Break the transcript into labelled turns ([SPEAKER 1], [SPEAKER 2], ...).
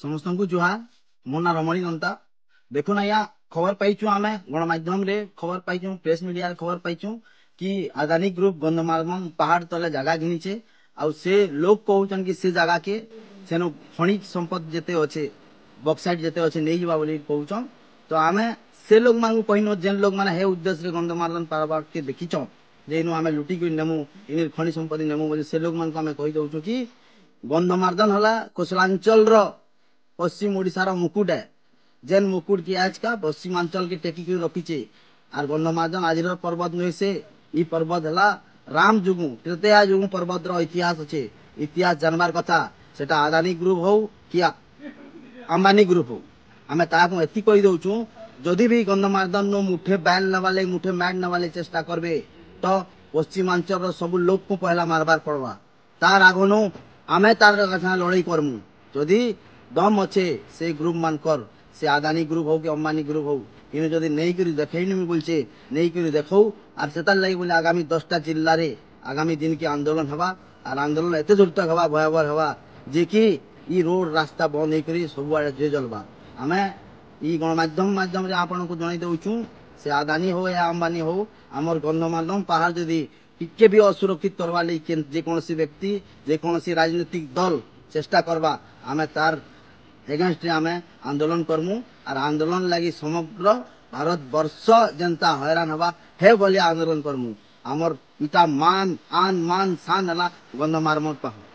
[SPEAKER 1] ସମସ୍ତଙ୍କୁ ଜୁହାର। ମୋ ନାଁ ରମଣୀ ନନ୍ତା। ଦେଖୁନ୍ ଆଜ୍ଞା, ଖବର ପାଇଛୁ ଆମେ, ଗଣମାଧ୍ୟମରେ ଖବର ପାଇଛୁ, ପ୍ରେସ୍ ମିଡ଼ିଆରେ ଖବର ପାଇଛୁ କି ଆଦାନୀ ଗ୍ରୁପ ଗନ୍ଧମାର୍ଦନ ପାହାଡ଼ ତଲେ ଜାଗା ଘିନିଛେ। ଆଉ ସେ ଲୋକ କହୁଛନ୍ କି ସେ ଜାଗାକେ ସେନୁ ଖଣିଜ ସମ୍ପଦ ଯେତେ ଅଛେ, ବକ୍ସାଇଟ୍ ଯେତେ ଅଛେ, ନେଇଯିବା ବୋଲି କହୁଛନ୍। ତ ଆମେ ସେ ଲୋକମାନଙ୍କୁ କହିନୁ, ଯେନ୍ ଲୋକମାନେ ହେ ଉଦ୍ଦେଶ୍ୟରେ ଗନ୍ଧମାର୍ଦନ ପାହାଡ଼କେ ଦେଖିଛନ୍ ଯେ ଇନୁ ଆମେ ଲୁଟିକରି ନେମୁ, ଇନି ଖଣି ସମ୍ପତ୍ତି ନେମୁ ବୋଲି, ସେ ଲୋକମାନଙ୍କୁ ଆମେ କହିଦଉଛୁ କି ଗନ୍ଧମାର୍ଦନ ହେଲା କୋଶଳାଞ୍ଚଳର, ପଶ୍ଚିମ ଓଡ଼ିଶାର ମୁକୁଟ, ଯେନ୍ ମୁକୁଟ କି ଆଜକା ପଶ୍ଚିମାଞ୍ଚଳକେ ଟେକିକରି ରଖିଛେ। ଆର୍ ଗନ୍ଧମାର୍ଦନ ଆଜିର ପର୍ବତ ନୁହେଁ। ସେ ଇ ପର୍ବତ ହେଲା ରାମ ଯୁଗୁ, ତ୍ରେତୟା ଯୁଗୁ ପର୍ବତର ଇତିହାସ ଅଛେ। ଇତିହାସ ଜାନବାର କଥା। ସେଟା ଆଦାନୀ ଗ୍ରୁପ ହଉ କି ଆମ୍ବାନୀ ଗ୍ରୁପ ହଉ, ଆମେ ତାହାକୁ ଏତିକି କହିଦଉଛୁ, ଯଦି ବି ଗନ୍ଧମାର୍ଦନ ମୁଠେ ବାଇଲ ନେବା ଲାଗି, ମୁଠେ ମାଟ ନେବା ଲାଗି ଚେଷ୍ଟା କରବେ, ତ ପଶ୍ଚିମାଞ୍ଚଳର ସବୁ ଲୋକକୁ ପହଲା ମାରବାର ପଡ଼ବା। ତାର ଆଗନୁ ଆମେ ତାର ସାଙ୍ଗେ ଲଢ଼େଇ କରମୁ। ଯଦି ଦମ ଅଛେ ସେ ଗ୍ରୁପ ମାନଙ୍କର, ସେ ଆଦାନୀ ଗ୍ରୁପ ହଉ କି ଅମ୍ବାନୀ ଗ୍ରୁପ ହଉ, ଇନୁ ଯଦି ନେଇକରି ଦେଖେଇନିମି ବୋଲଛେ, ନେଇକରି ଦେଖଉ। ଆର୍ ସେତାର ଲାଗି ବୋଲେ ଆଗାମୀ 10ଟା ଜିଲ୍ଲାରେ ଆଗାମୀ ଦିନକେ ଆନ୍ଦୋଳନ ହେବା। ଆର୍ ଆନ୍ଦୋଳନ ଏତେ ଜୋରତକ ହେବା, ଭୟାବହ ହେବା ଯେ କି ଇ ରୋଡ ରାସ୍ତା ବନ୍ଦ ହେଇକରି ସବୁଆଡ଼େ ଯେ ଜଲବା। ଆମେ ଇ ଗଣମାଧ୍ୟମ ମାଧ୍ୟମରେ ଆପଣଙ୍କୁ ଜଣାଇ ଦେଉଛୁ, ସେ ଆଦାନୀ ହଉ ୟା ଅମ୍ବାନୀ ହଉ, ଆମର ଗନ୍ଧମାର୍ଦନ ପାହାଡ଼ ଯଦି ଟିକେ ବି ଅସୁରକ୍ଷିତ କରବା ଲାଗି ଯେକୌଣସି ବ୍ୟକ୍ତି, ଯେକୌଣସି ରାଜନୈତିକ ଦଲ ଚେଷ୍ଟା କରବା, ଆମେ ତାର ଏଗେନଷ୍ଟରେ ଆମେ ଆନ୍ଦୋଳନ କରମୁ। ଆର୍ ଆନ୍ଦୋଳନ ଲାଗି ସମଗ୍ର ଭାରତ ବର୍ଷ ଯେନ୍ତା ହଇରାଣ ହେବା, ହେ ଭଳିଆ ଆନ୍ଦୋଳନ କରମୁ। ଆମର ଇଟା ମାନ ଆନ ମାନ ଶାନ ହେଲା ଗନ୍ଧମାର୍ଦନ ପାହାଡ଼।